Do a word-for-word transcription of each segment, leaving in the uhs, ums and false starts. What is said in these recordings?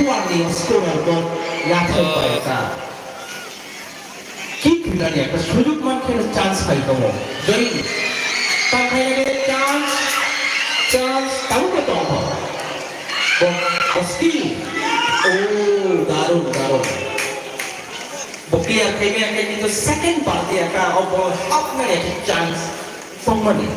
Kuwar ni scorer bo yathai pai ta. Kick rinani ekta sujuk mankhe chance pai tongo. Joi. Tangkhainani chance, chance, tabukbo tongkho. Bo, bo skill. Oh, darun, darun. Bo clear khaimaya khe kintu second bar tiyaka, obo hapnani chance tongmani.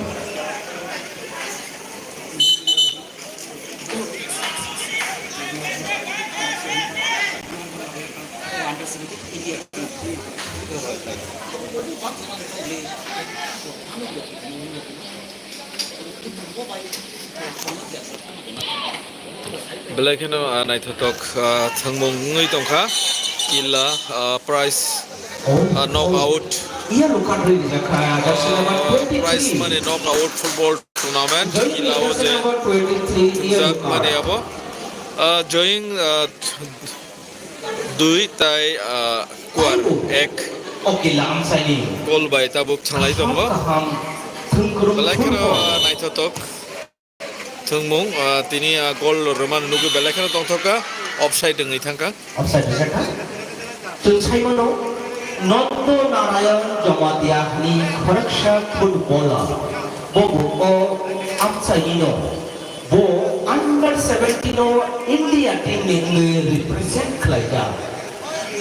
Belai kheno, ah, naithothok, ah, thwngmung wngwi tongkha. Killa, ah, prize, ah, knock out. Prize money knock out football tournament. Killa o je jak mani abo. Ah, join, ah, dui tai, ah, kuar ek. Goal bai tabuk thanglai tongo. Belai kheno, ah, naithothok. Thwngmung, ah, tini, ah, goal rwmani nugwi belai kheno tongthokha, offside wngwi thangkha. Offside wngkha. Chwng sai mano, Nondo Narayan Jamatia ni khoroksa footballer. Bo bo o amchaini no. Bo under seventeen o India team ni wngwi represent khlaijak.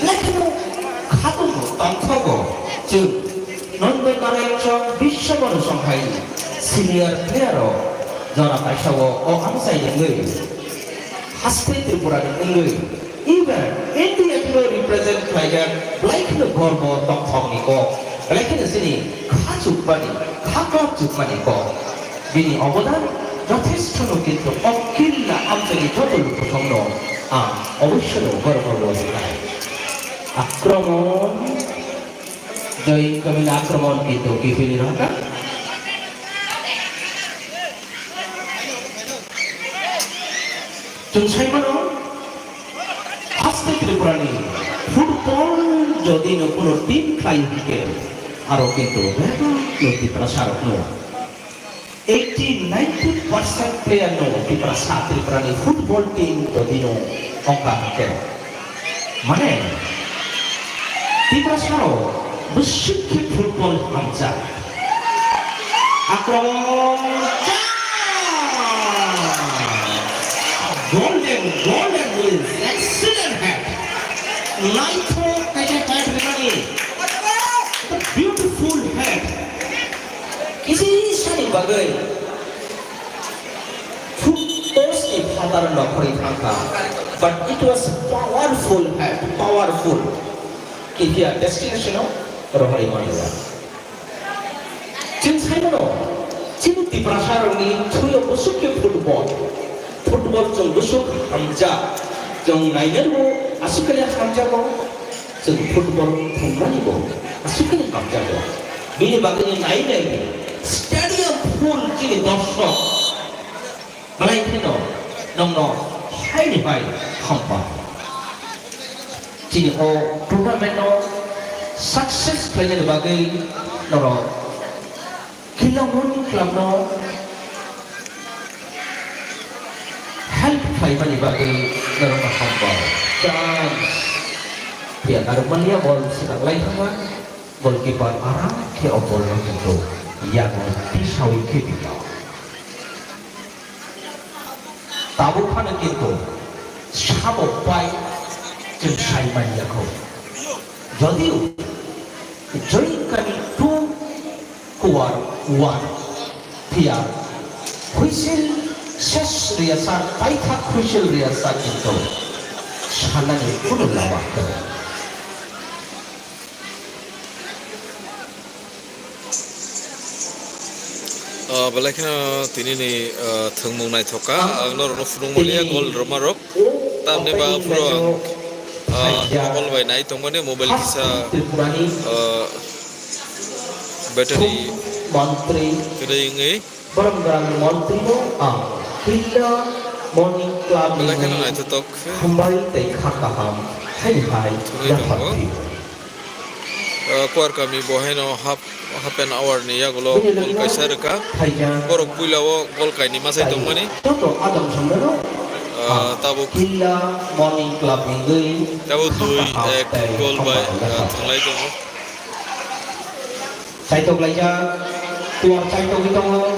Lekha no khatung tongthogo chwng Nondonaran chwng Biswamanu songhai senior player rok jora kaisa o o amchai wngwi haste Tripura ni wngwi even India no represent khlaijak belai kheno gorbo tongthok ni kok belai kheno chini kha chukmani kha kwlap chukmani kok. Bini obodan jothesthono, kintu o killa amchaini joto lukusongno ang oboisyono borokno losinai. Akromon, Joy Kamini akromon, kintu kifili rwkha. Chwng sai mano, haste Tripurani football jodi no kuno team khlai hwnkhe, aro kintu bebak no Tiprasa rokno eighty, ninety percent player no Tiprasa, Tripurani football team jodi no ongkha hwnkhe. Mane, Tiprasa rok bwswk khe football hamjak. Akromon chance! Golden, golden with excellent head. Naithok kaisa head rimani. Beautiful head. Kisi sani bagwi foot post ni phatar no khori thangkha. But it was powerful head, powerful. Kipia destination o rohori manya. Chwng sai mano, chini Tiprasa rokni thwi o bwswk khe football. Football chwng bwswk hamjak. Chwng nainani bo aswk khe hamjago. Chwng football thwngmani bo aswk khe hamjago. Bini bagwi nai nai stadium full chini dorshok. Belai kheno nongno haini bai hambai. Chini o tournament no success khlainani bagwi norok Killa Morning Club no help khlaimani bagwi norokno hambai. Chance. Phiya narwkmani ball swkang lai thangma. Goalkeeper aram khe o ball no kintu yago tisawi khe twi. Tabuk phano kintu sabo pai chwng sai manya kho. Jodio Joinkani two kuwar one phiya whistle ses riyasa, paithak whistle riyasa kintu sanani kunu lama kwrwi. Ah, belai kheno tini ni, ah, thwngmung naithok kha. Ang norokno phunuk maliya gol rwma rok. Tamni ba aphuru ang, ah, mobile bai nai tongmani, mobile kisa, ah, battery kwrwi wngwi. Boromgrani montri no ang Killa Morning Club ni belai kheno naithothok khe hambai tei kha kaham hai hai thwngwi tongo. Yaphardi. Ah, Kuarkami bo haino half, half an hour ni yagulo gol kaisa rwkha. Borok puila o gol kaini masai tongmani. Joto adam samano Ah, tabuk, Killa Morning Club ni dui tabuk dui ek goal bai, ah, thwnglai tongo. Chaitok laijak, tuar chaitok tongo.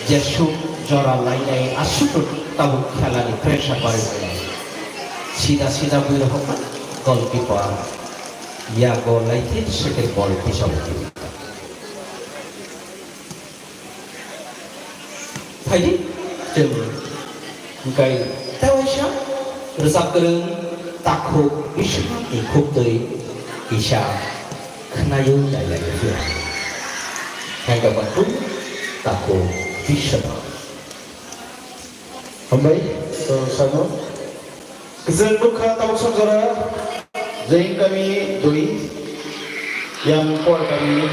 Jesuk jora lainai aswk tabuk khela ni pressure bari. Sida sida bui rohok goalkeeper. Ya goal lai thik second ball pisau. Phaidi, chwng hwnkhe tei waisa rwchap kwrwng takhuk Biswanathni khuktwi kisa khnaio nailaio phiya. Khaika bangkuk takhuk Biswanath. Hambai, so, sano. Kwchwng nukha tabuk songjora, Jain kami dui, yang Kuar kami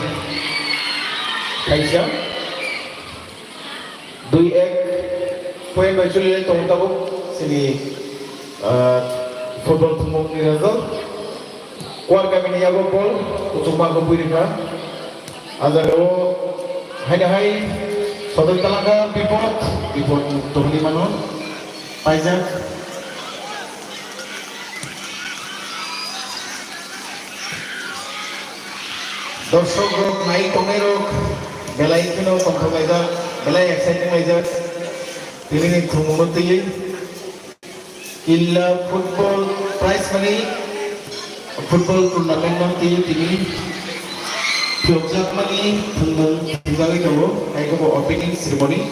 kaisa, dui ek point bai choli tongo tabuk chini, ah, football thumukni result. Kuar kami ni yago ball, kuchukma khe bui rikha. A jaga o haino hai sodoi talangkha Bipod, Bipod mukto hinwi mano. Paijak. Dorsok rok, nai tongnai rok, belai kheno tongthok laijak, belai exciting laijak. Tini ni thumung no twiwi. Killa football prize money, football tournament no twiwi tini phiyokjakmani thwngmung thwngjagwi tongo, hai khe bo opening ceremony.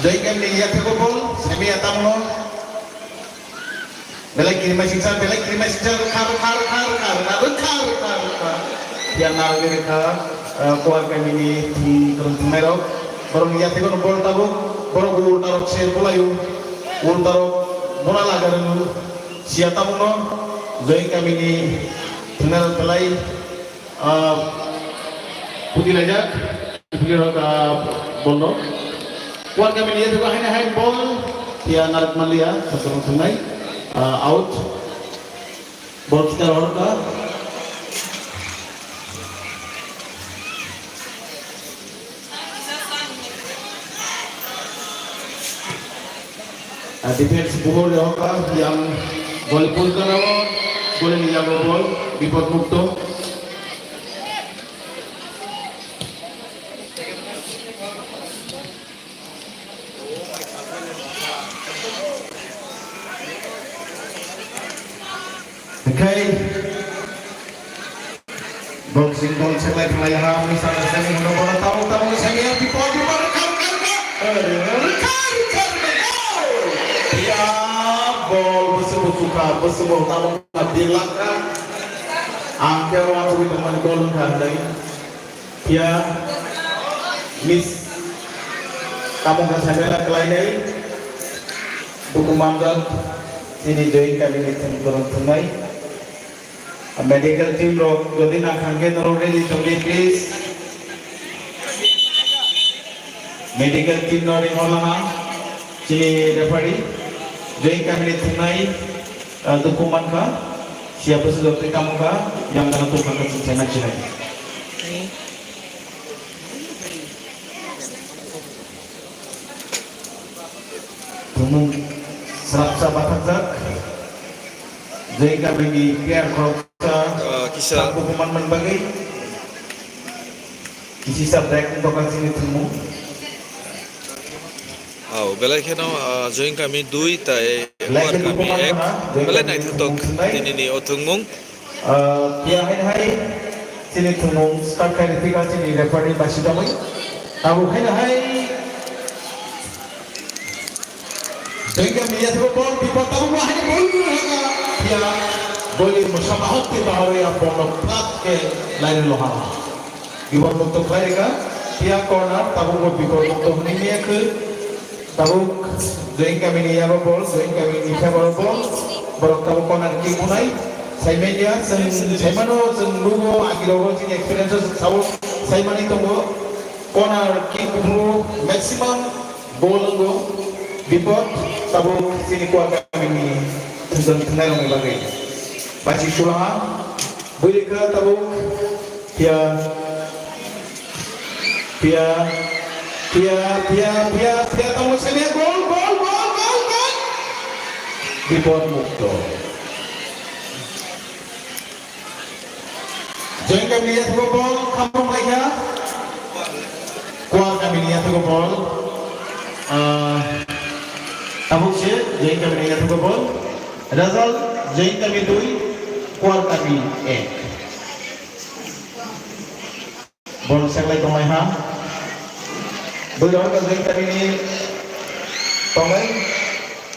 Joy Camp ni yathego ball, semi atamno belai kirima singsa, belai kirima singsa, rwkha, rwkha, rwkha. Phiya narwgwi rwkha, ah, Kuar kami ni thwng kwrwng thwngnai rok. Borok ni yathego no ball tabuk, borok ulta rok se bolaio, ulta rok bona laga rwngo. Siya tabuk no Joy kami ni thwngnai rok belai, ah, puti laijak. Player rok, ah, ball no. Kuar kami ni yathego haino hai ball. Phiya narwk manliya, satung thwngnai, ah, out. Ball kita rohorkha. Ah, defense buhur rohorkha, yang goal post gana o, goal ni yago ball, bipod mukto. Hwnkhe boxing ball seklai thanglai ha, misa semi hwnwi bono tabuk tabuk semi o bipod bipod rwkha rwkha rwkha rwkha rwkha rwkha rwkha. Ya, ball bwswk buchukha, bwswk bo tabuk birlakha. Ang khe o achugwi tongmani goal wngkha hwnwi. Phiya miss tamo khe saimala kwlainai. Duku manjak chini Join kami ni thwng kwrwng thwngnai. Medical team rok jodi nang thang khe norok ready tongdi, please. Medical team no ring hor lama chini referee. Join kami ni thwngnai, ah, duku mankha. Siya bwswk jotoi tamo kha, yang gana tong kha chwng sai mansinai. Tumung srapsa bathakjak. Jai kabini player khoroksa. Ah, kisa. Tangbo kuman man bagwi. Kisi sa break wng tongkha chini thwngmung. Oh, belai kheno, ah, Join kami dui tai Kuar kami ek. Belai naithotok tinini o thwngmung. Ah, phiya haino hai chini thwngmung start khai rwphikha chini referee Basi Tamui. Abo haino hai Join kami ya thwngmung ball bipod tabuk bo haino ball rwkha. Phiya boli mwsa bahok twi bahorwi ya ball no plat khe lainwi loha. Bipor mukto khlai rwkha, phiya corner, tabukbo bipor mukto hwnwi maya khe. Tabuk Join kamini yago ball, Join kamini favour o ball. Borok tabuk corner kick hwnai. Saimanya, chwng saimano, chwng nugo, agirogo chini experience o chwng sao, saimani tongo. Corner kick hwnwi maximum goal wngo. Bipor tabuk chini Kuar kamini thwngthwng thwngnairokni bagwi. Bachi sulaha, buini kha tabuk. Phiya, phiya, Phiya, phiya, phiya, phiya, tamo sene, gol, gol, gol, gol, gol. Bipod mukto. Join kamini yathugo bol, khamrok laikha. Kuar kamini yathugo bol. Ah, tabuk se, join kamini yathugo bol. Result, join kami dui, kuar kami ek. Bol seklai tonglai ha. Bui rohor ka join kami ni tonglai.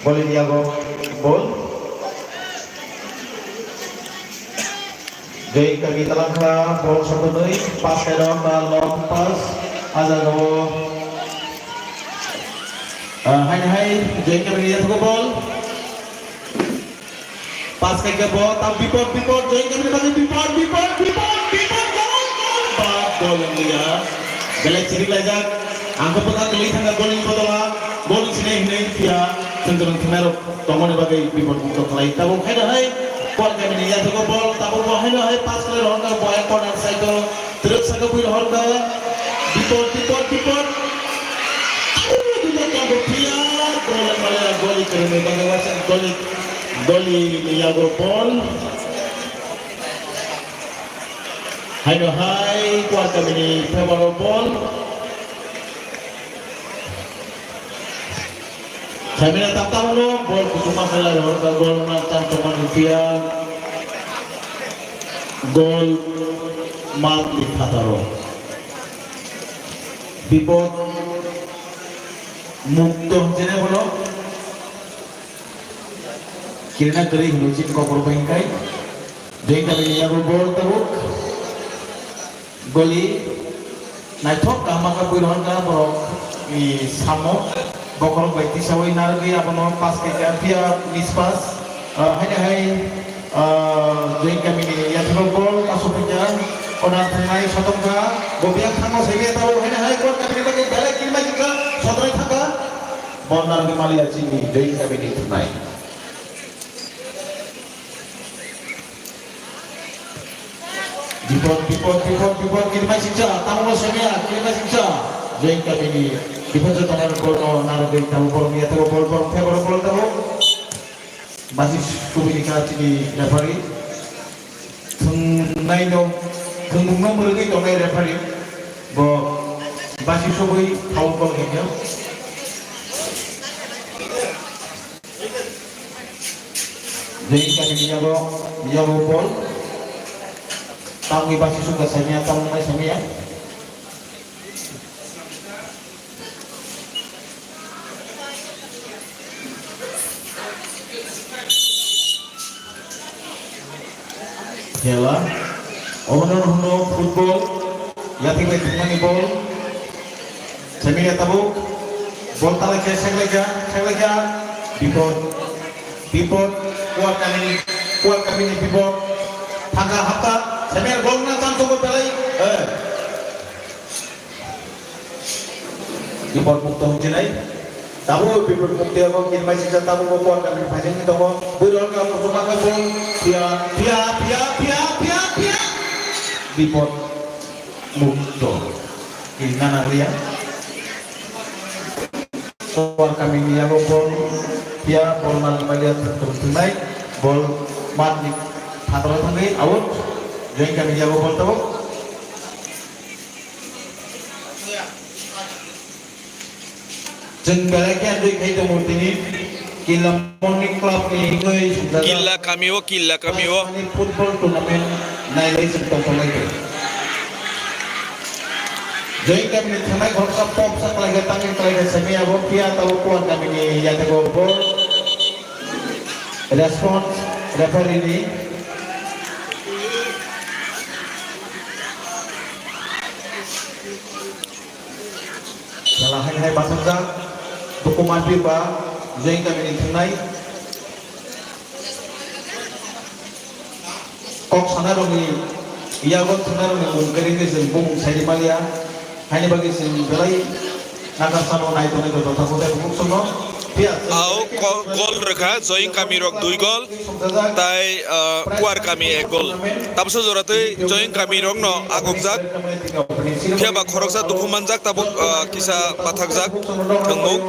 Bol ni yago bol. Join kami talangkha, bol sokotwi, pass khe rohor ka long pass. Ajago. Ah, hai hai, join kami ni yathugo bol. Pas khe bo, tam bipod, bipod, join kami ni bagwi bipod, bipod, bipod, bipod, gol, gol, ba, gol wng liya. Belai chirik laijak. Ang khe bwkha kwlwi thangkha gol ni bodola, gol ni sinai hinwi phiya, chwng chwng thwngnairok tongmani bagwi bipod mukto khlai. Tabuk haino hai, Kuar kami ni yathugo bol, tabuk bo haino hai pas khlai rohor ka bo, hai corner side o. Truk saka bui rohor ka. Bipod, bipod, bipod. Aduh, bipod ka bo phiya. Gol, gol, gol, gol, gol, gol, gol, ni yago bol. Haino hai, Kuar kami ni favour o bol. Saimina tam tam no, bol kuchuma khlai rohor ka, gol na tam tam no phiya. Gol mat ni phataro. Bipod mukto hwnjene bono. Kirina kwrwi hwnwi chini kokoro bai hwnkhai. Join kami ni yago bol tabuk. Goli naithok kaham kha bui rohor ka borok ni samo. Bokhorok bai tisawi narwgwi abono pass khe kha phiya miss pass. Ah, haino hai, ah, join kami ni yathugo bol aswk khe kha. Corner thangnai sotong kha. Bo biyang thango saiwi tabo haino hai Kuar kami ni bagwi belai kirima jikha sotrai thangkha. Bol narwgwi maliya chini join kami ni thangnai. Bipod, bipod, bipod, bipod, kirima siksa, tamo semiya, kirima siksa. Join kami ni, bipod joto nang bol no, nang bai tamo bol miya tamo bol, bol, bol, bol tamo. Basi subini ka chini referee. Thwngnai no, thwngmung no mwrwgwi tongnai referee. Bo basi subui foul bol khe. Join kami ni yago, yago bol. Tamni basi suka samiya, tamni mai samiya. Khela. Obono hwno football. Yathik bai thwngmani bol. Semiya tabuk. Bol talaikha, seklaikha, seklaikha. Bipod. Bipod. Kuar kamini. Kuar kamini bipod. Thangkha hapta. Semiya gol na chance tongo belai. Eh. Bipod mukto hwnjinai. Tabuk bipod mukto abo kinmai sijak tabuk bo kuar kamini phaijak ni tongo. Bui rok ka kuchuk ma khe bol. Phiya, phiya, phiya. Bipod mukto. Ini nana riya. Kuar kamini yago bol. Phiya bol mal maliya thwng thwng thwngnai. Bol mat ni phataro thangwi out. Join kamini yago bol tabuk. Chwng belai khe amtwi khai tongo tini Killa Morning Club ni wngwi swngjak Killa kami o, Killa kami o. Football tournament nailai chwng tongthok lai khe. Join kamini thangnai khoroksa pop sa kwlai khe, tangwi kwlai khe simi abo phiya tabuk kuar kamini yathego ball. Response referee ni. Sala hai hai bathajak, bukuman pi ba, join kamini thwngnai. Kok sana rokni, yago thwngna rokni mung kering khe chwng bumung sairi maliya. Haini bagwi chwng belai nakar sano nai tongnai joto thago tei bumung songno. Ao ko-, gol rwkha, join kami rok dui gol, tai, ah, Kuar kami ek gol. Tabsa jora tei join kami rok no agokjak. Phiya ba khoroksa dukhu manjak tabuk, ah, kisa bathakjak thwngmung.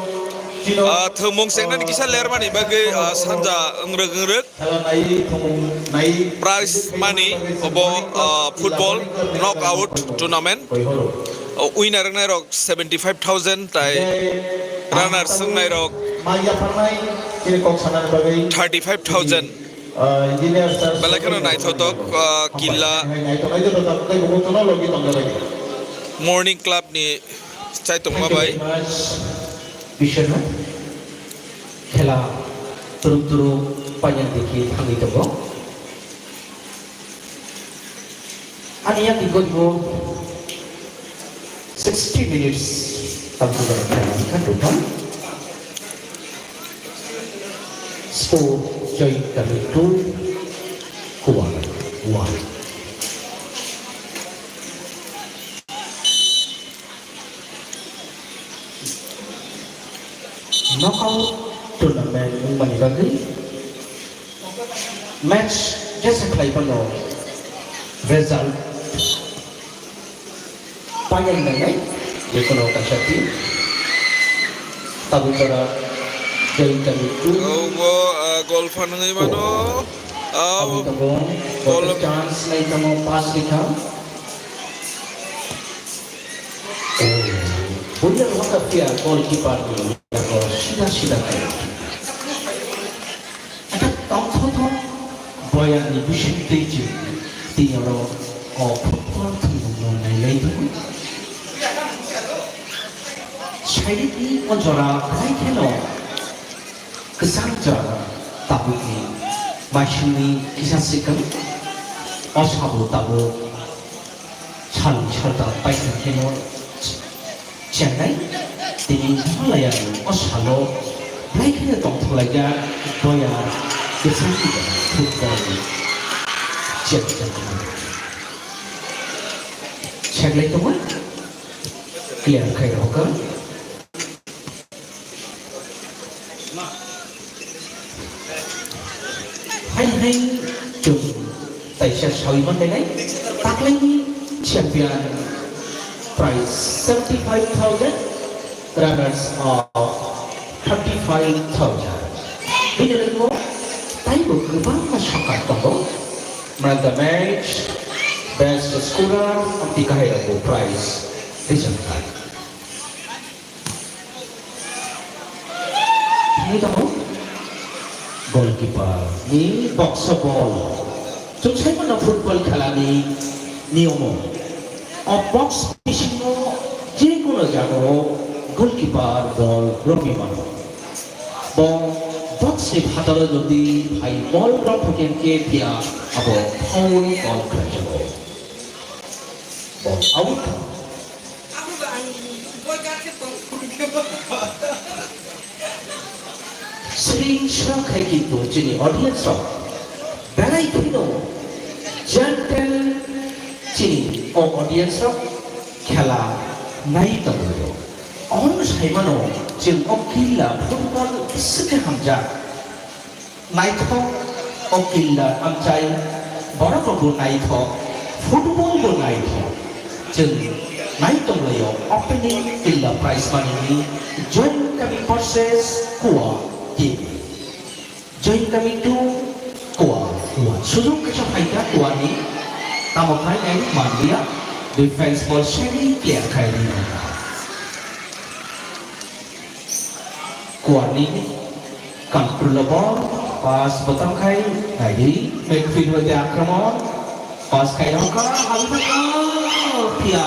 Ah, thwngmung chengnani kisa lermani bagwi, ah, sanja wngrwk wngrwk. Prize money obo, ah, football knockout tournament. O winner wngnai rok seventy five thousand tai runners wngnai rok thirty five thousand. Belai kheno naithotok, ah, killa. Morning Club ni chaitongma bai. Biswanath, khela turuk turuk painani dikhe thangwi tongo. Ani yakni goribo sixty minutes tamsajak khela wngkha duphang. Score, Joint Committee two, Kuwar one. Knockout tournament wngmani bagwi match jesa khlai phano result painani nangnai, jekono kaisa team tabuk jora Joint Committee two. Obo, ah, gol phan wngwi mano. Abo abo tongo, gol. Chance nai tongo, pass rikha. Oh, buya waka pia goalkeeper ni yago sida sida kaya. Ata tongthothok boya ni bising tei chwng tini oro o football thwngmung no nailai tongo. Saidikni o jora belai kheno kwchang jora tabukni maisingni kisa sikang o sabo tabuk salni salta paithak kheno chengnai tini Himalaya ni o salo belai kheno tongthok laijak boya kwchangni football ni chepjak seklai tongma clear khai rokha. Hai hai chwng taisa sawi manlainai taklaini champion prize seventy five thousand, runners up thirty five thousand. Bini logo taibo kwbangma sakar tongo. Man of the match, best scorer, amtwi kahai rokbo prize rijak kha. Thangwi tongo goalkeeper ni box o ball. Chwng sai mano football khela ni niyomo. O box bisingo je kono jagao goalkeeper ball romwi mano. Bo box ni phataro jodi phai ball romthok khe phiya abo foul call khlai jago. Ball out. Sring srang khai kintu chini audience rok belai kheno gentle chini o audience rok khela nai tongwi rok. Ono sai mano chwng o killa football bisi khe hamjak. Naithok, o killa amchai, borok rok bo naithok, football bo naithok. Chwng nai tonglaio opening killa prize manini Joint Kami versus Kuwa team. Joint Kami two, Kuwa one. Sujung kaisa phaikha Kuwani, tamo khai nai manliya, defense ball semi clear khai ri. Kuwarni control o ball, pass bottom khai, naidi, midfield hoite akromon, pass khai rokha, habwi thangkha, phiya.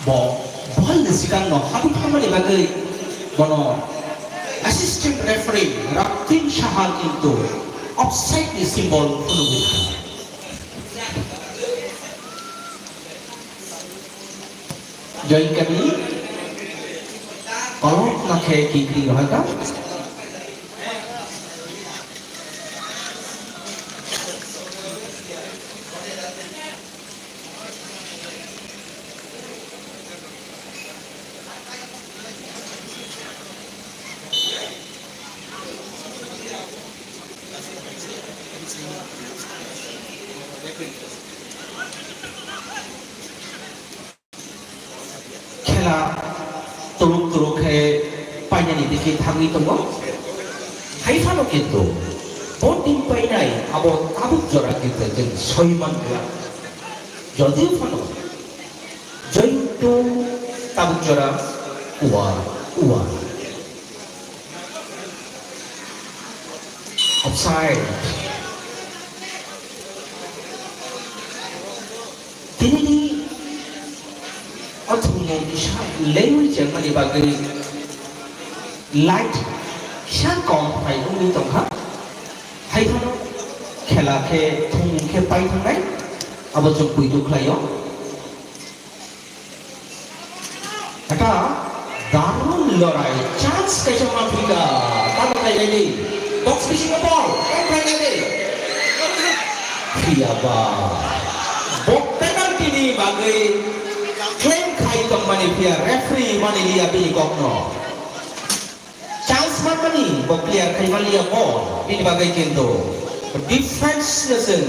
Bo, ball ni sikang no habwi thangmani bagwi, bono assistant referee Raktin Saha kintu offside ni symbol phunugwi kha. Join kami. Kolok nakhe kikri rohaka. Ani dikhe thangwi tongo. Hai phano kintu bo team painai abo tabuk jora kintu chwng soi mankha. Jodi phano jointu tabuk jora uwa uwa. Offside. Tinini o thwngmung kisa lewi chengmani bagwi light kisa kom phai wngwi tongkha. Hai phano khela khe thwngmung khe pai thangnai, abo chwng poito khlaio. Ekta darun lorai, chance kaisa manphi kha. Tamo khlainai di. Box bisingo ball. Tamo khlainai di. Phiya ba. Bo penalty ni bagwi claim khai tongmani phiya referee mani liya bini kokno. Chance manmani bo clear khai manliya ball. Bini bagwi kintu defense no chwng,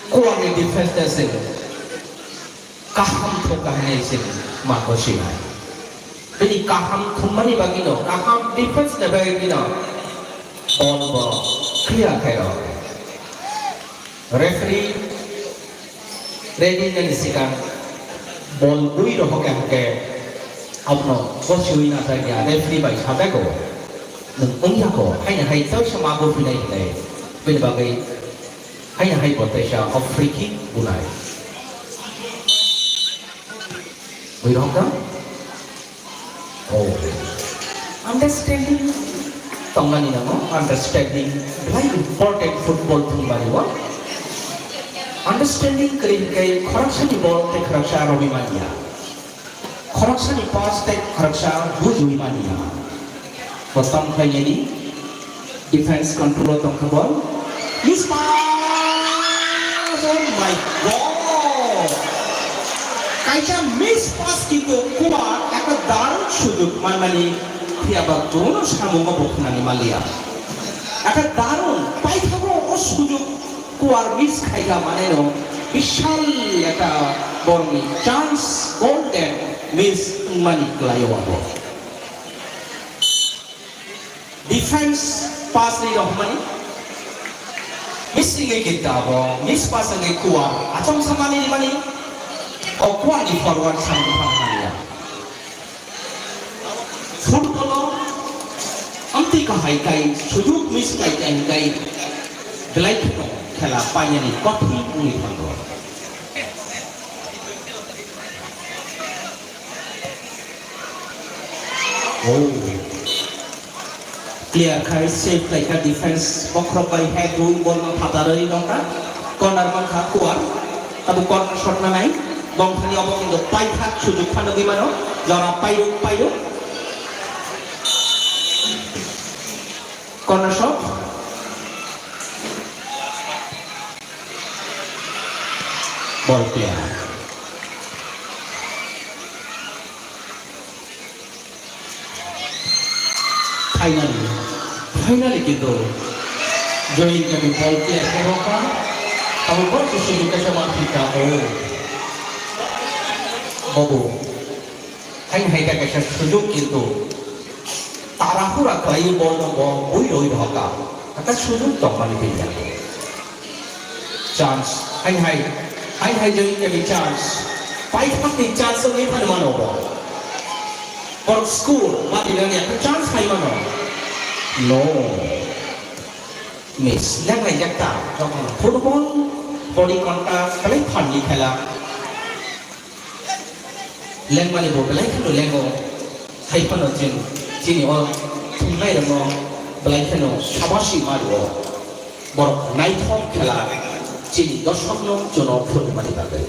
kuwar ni defense no chwng kaham thwk kahai se mango sinai. Bini kaham thwngmani bagwino, kaham defense ni bagwino ball bo clear khai rw. Referee ready nani sikang ball bui rw hoke hoke abono gosiwi na thangya, referee bai sajago, "Nwng wngya kho, haino hai tei se mago phinai hinai." Bini bagwi haino hai bo teisa o free kick bunai. Bui rw hoka? Oh. Understanding tongmani nango, understanding belai important football thwngmani o. Understanding kwrwi hwnkhe khoroksani ball tei khoroksa romwi manya. Khoroksani pass tei khoroksa bujui manya. Bo tong khlainani defense control o tongkha ball. Miss pass! Oh my God! Kaisa miss pass kintu kuwar ekta darun sujug manmani phiya ba bono samungo bo khwnani manliya. Ekta darun paithago o sujug kuwar miss khaikha maneno bishal ekta borokni chance golden miss wngmani kwlaio abo. Defense pass ni rohmani. Missing wngwi kinta abo, miss pass wngwi kuwar. Achomsa mani rimani. O kuwar ni forward sani thang mania. Football o amtwi kahai kai, sujuk miss kai kai kai. Belai kheno khela painani kothin wngwi thango. Oh. Player khai save khlaikha defense bokhorok bai head rw ball no phatarwi nokha. Corner mankha kuwar. Abo corner shot nanai. Bongthani obo kintu paithak sujuk phano nugwi mano. Jora pairuk pairuk. Corner shot. Ball clear. Finally, finally kintu Joy kami ball clear khe rokha. Abo ball kusu ni kaisa ma phika o. Bobo. Hain hai ta kaisa sujuk kintu tarahura khlaiwi ball no bo bui roi rokha. Aka sujuk tongmani piliya. Chance. Hai hai. Hai hai joi kami chance. Paithakni chance wngwi phano mano bo. Borok score ma dinani ekta chance hai mano. No. Miss. Leng lai jak ta. Jokon football body contact khlai phan ni khela. Lengmani bo belai kheno lengo. Hai phano chwng chini o thwngnairokno belai kheno sabashi ma rwo. Borok naithok khela chini dorsokno jono phunukmani bagwi.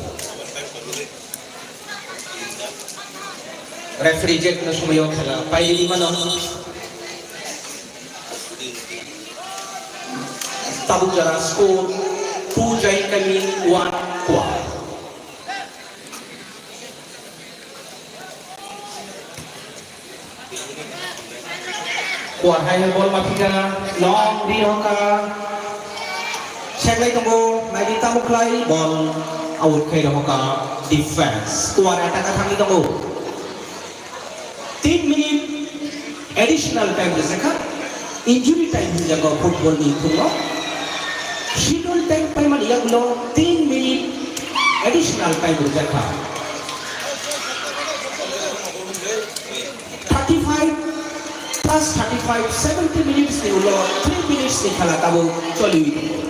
Referee jekno somoio khela paiwi mano. Tabuk jora score two Jain Kami one Kuwar. Kuwar hai hai ball ma phika, long ri hoka. Seklai tongo, naidi tamo khlai, ball out khai hoka, defense. Kuwar attack thangwi tongo. Tin minute Additional time rijak kha, injury time hinjago football ni thwngno. Schedule time paimani yagulo tin minute additional time rijak kha. Thirty five plus thirty five, seventy minutes ni ulo three minutes ni khela tabuk choliwi tongo.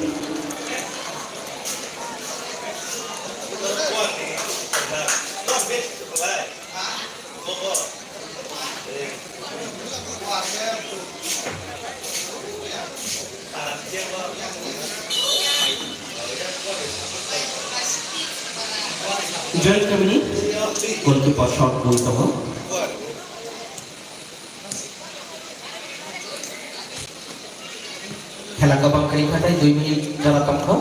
Joint Committee, goalkeeper shot goal tongo. Khela kwbang kwrwi kha tei dui minute jora tongkho.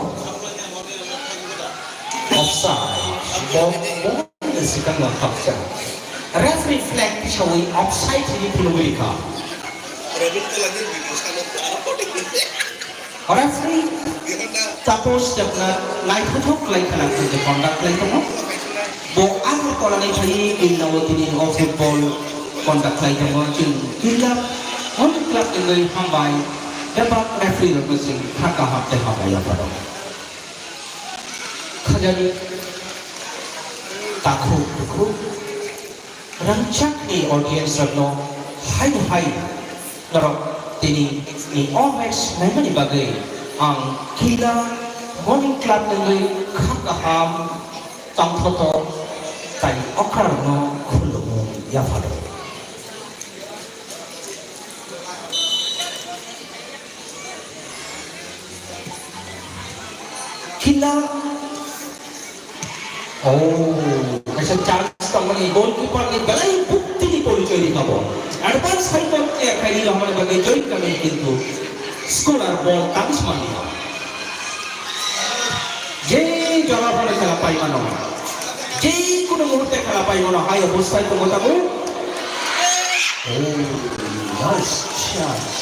Offside. Bo, bo, sikang wngkha. Referee flag tisawi offside hinwi phunugwi rikha. Referee Taposh Debnath naithothok khlai khwna khe conduct khlai tongo. Bo Agartala ni phaiwi Indrawati ni o football conduct khlai tongo. Chwng Killa Hockey Club wngwi hambai. Bebak referee rokno chwng kha kaham tei hambai yapharo. Khajani takhuk bukhuk rangchakni audience rokno hai hai norok tini ni o match naimani bagwi ang Killa Morning Club wngwi kha kaham tongthoto tai okrarokno khulumung yapharo. Killa. Oh, kaisa chance tongmani goalkeeper ni belai bukti ni porichoi rikha bo. Advance five ball clear khai rina hwnba bagwi Joint Committee kintu scorer ball tang smanliya. Je jora phano khela pai mano. Je kono muhurte khela pai mano. Hai obosthai tongo tabuk. Oh, nice chance.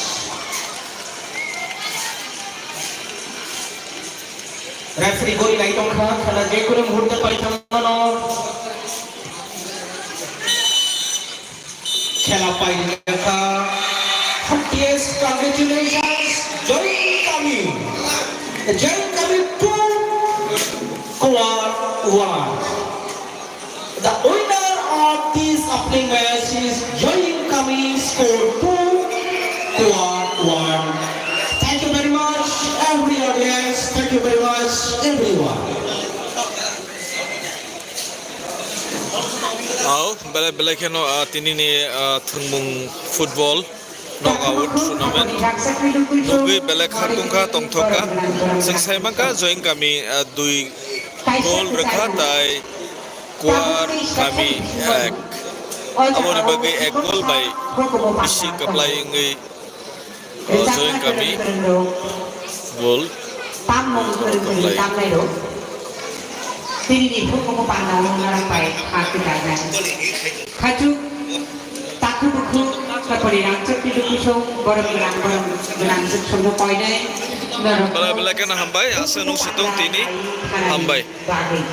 Referee gori nai tongkha, khela je kono muhurte pai thang mano. Khela pai kha. Heartiest congratulations, Joint Kami. Joint Kami two, Kuwar one. The winner of this opening match is Joint Kami, score two, Kuwar one. Thank you very much, every audience. Thank you very much, everyone. Au, belai belai kheno, ah, tini ni, ah, thwngmung football knockout tournament nugwi belai khak tongkha, tongthokha. Chwng sai mankha Joint Kami, ah, dui goal rwkha tai Kuwar Kami ek. Aboni bagwi ek goal bai bisi kwplai wngwi O Joint Kami goal. Tamung kwrwng kwrwng tamnairok. Tini ni phuru koko panda wng narang pai ha kwtal nai. Khachuk, takhu bukhu, kapani rangchak pilu kusung, borok gwnang, borok gwnang, suk sung no koinai. Norok Bala bala kena hambai, asa nung situng tini, hambai. Bagwi.